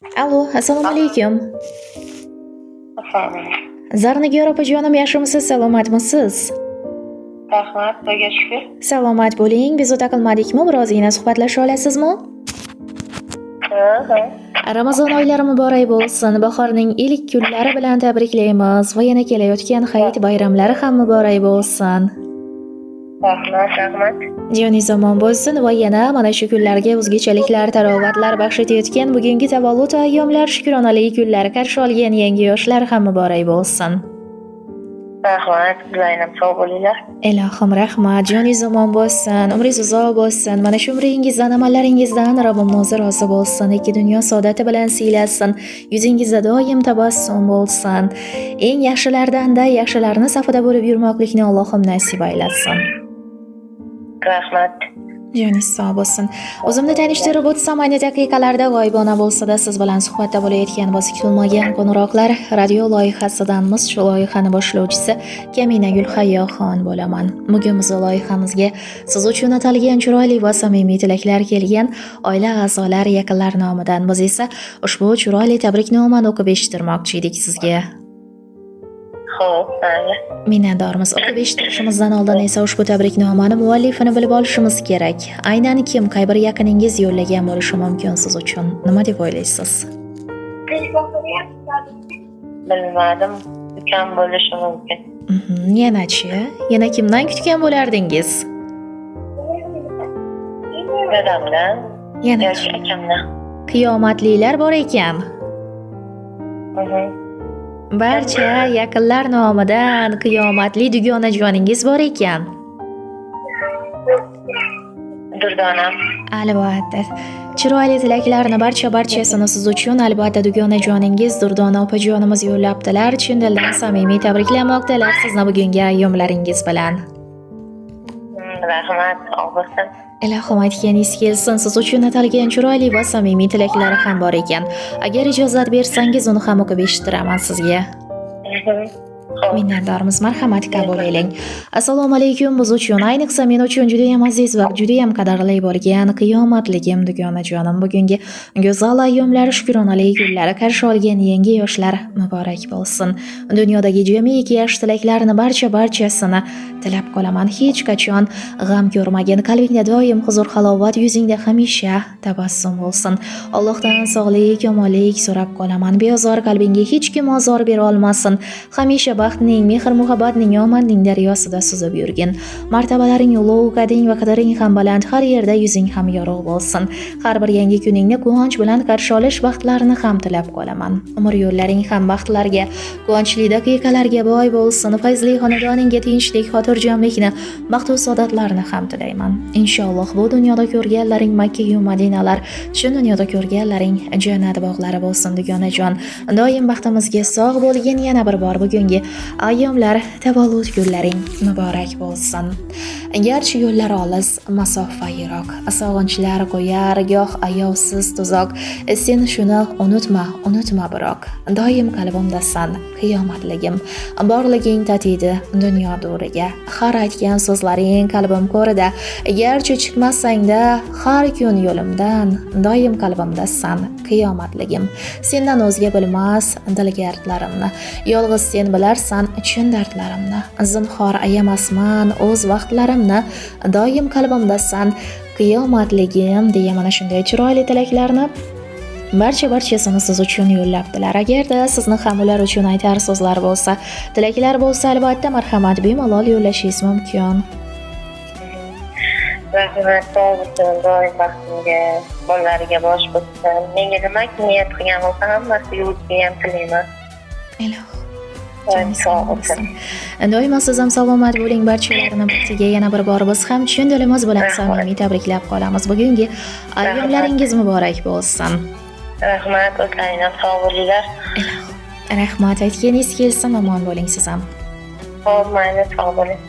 Alo, assalomu alaykum. Assalomu alaykum. Zarnigor opajonim, yaxshimisiz, salomatmisiz? Rahmat, Xudoga shukr. Salomat bo'ling, bezovta qilmadikmi? Birozgina suhbatlasha olasizmi? Ha, ha. Ramazon oylari muborak bo'lsin. Bahorning ilk kunlari bilan tabriklaymiz va yana kelayotgan hayit bayramlari ham muborak bo'lsin. Rahmat, rahmat. Joningiz omon bo'lsin va yana mana shu kunlarga o'zgachaliklar, tarovatlar baxsh etayotgan bugungi tavallud ayyomlar, shukronali kunlar qarshi olgan yangi yoshlar ham muborak bo'lsin. Rahmat, sizlarning sog' bo'linglar. Ilohim, rahmat. Joningiz omon bo'lsin, umringiz uzoq bo'lsin. Mana shu umringizdan, amallaringizdan Robbim o'zi rozi bo'lsin. Ikki dunyo saodati bilan siylasin. Yuzingizda doim tabassum bo'lsin. Eng yaxshilardan-da yaxshilarni safida bo'lib yurmoqlikni Allohim nasib aylasin. Rahmat. Joningiz sog' bo'lsin. O'zimni tanishtirib o'tsam, ayni daqiqalarda g'oyibona bo'lsa-da siz bilan suhbatda bo'layotgan biz kutilmagan qo'ng'iroqlar radio loyihasidanmiz. Shu loyihani boshlovchisi Kamina Gulhayoxon bo'laman. Bugun biz loyihamizga siz uchun atalgan chiroyli va samimiy tilaklar kelgan oila a'zolari, yaqinlar nomidan. Biz esa ushbu chiroyli tabriknomani o'qib eshittirmoqchi edik sizga. Xo'p, mayli. Minnatdormiz. O'qib eshittirishimizdan oldin esa ushbu tabriknomani muallifini bilib olishimiz kerak. Aynan kim, qay bir yaqiningiz yo'llagan bo'lishi mumkin siz uchun? Nima deb o'ylaysiz? Bilmadim. Ukam bo'lishi mumkin. Yanachi? Yana kimdan kutgan bo'lardingiz? Dadamdan Yanachi? yoki akamdan. Qiyomatlilar bor ekan. Barcha yaqinlar nomidan qiyomatli dugonajoningiz bor ekan. Durdonam. Albatta. Chiroyli tilaklarni barcha-barchasini siz uchun albatta dugonajoningiz Durdona opajonimiz yo'llabdilar. Chin dildan samimiy tabriklamoqdalar sizni bugungi ayyomlaringiz bilan. Rahmat, sog' bo'lsin. Ilohim, aytganingiz kelsin. Siz uchun atalgan chiroyli va samimiy tilaklari ham bor ekan. Agar ijozat bersangiz, uni ham o'qib eshittiraman sizga. Xo'p. Minnatdormiz, marhamat, qabul eling. Assalomu alaykum, biz uchun, ayniqsa men uchun judayam aziz va judayam qadrli bo'lgan qiyomatligim dugonajonim, bugungi go'zal ayyomlar, shukronali kunlari qarshi olgan yangi yoshlar muborak bo'lsin. Dunyodagi jamiki yaxshi tilaklarni barcha barchasini tilab qolaman. Hech qachon g'am ko'rmagin, qalbingda doim huzur halovat, yuzingda hamisha tabassum bo'lsin. Allohdan sog'lik, omonlik so'rab qolaman. Beozor qalbingga hech kim ozor bera olmasin. Hamisha baxtning, mehr muhabbatning, omadning daryosida suzib yurgin. Martabalaring ulug', qading va qadring ham baland, har yerda yuzing ham yorug' bo'lsin. Har bir yangi kuningni quvonch bilan qarshi olish baxtlarini ham tilab qolaman. Umr yo'llaring ham baxtlarga, quvonchli daqiqalarga boy bo'lsin. Fayzli xonadoningga tinchlik, xotirjamlikni, baxtu saodatlarni ham tilayman. Inshaalloh bu dunyoda ko'rganlaring Makka yu Madinalar, chin dunyoda ko'rganlaring jannat bog'lari bo'lsin, dugonajon. Doim baxtimizga sog' bo'lgin. Yana bir bor bugungi ayyomlar, tavallud kunlaring muborak bo'lsin. Garchi yo'llar olis, masofa yiroq, sog'inchlar qo'yar goh ayovsiz tuzoq. Sen shuni unutma, unutma biroq. Doim qalbimdasan, qiyomatligim. Borliging tatiydi dunyo do'riga. Har aytgan so'zlaring qalbim ko'rida. Garchi chiqmasang-da har kun yo'limdan, doim qalbimdasan, qiyomatligim. Sendan o'zga bilmas dilgardlarimni. Yolg'iz sen bilarsan chin dardlarimni. Zinhor ayamasman o'z vaqtlarimni. Doim qalbimdasan, qiyomatligim, deya mana shunday chiroyli tilaklarni barcha barchasini siz uchun yo'llabdilar. Agarda sizni ham ular uchun aytar so'zlar bo'lsa, tilaklar bo'lsa, albatta marhamat, bemalol yo'llashingiz mumkin. Rahmat, sog' bo'lsin, doim baxtimga, bolalariga bosh bo'lsin. Menga nima niyat qilgan bo'lsa, hammasi yo'liga ham tilayman. Ilohim. Doim sog' bo'lsin. Doimo siz ham salomat bo'ling, barchalarini baxtiga yana bir bor biz ham chin dilimiz bilan Rahmat. samimiy tabriklab qolamiz. Bugungi ayyomlaringiz muborak bo'lsin. Rahmat, o'zlaring ham sog' bo'linglar. Ilohim. Rahmat, aytganingiz kelsin, omon bo'ling siz ham. Xo'p, mayli, sog' bo'ling.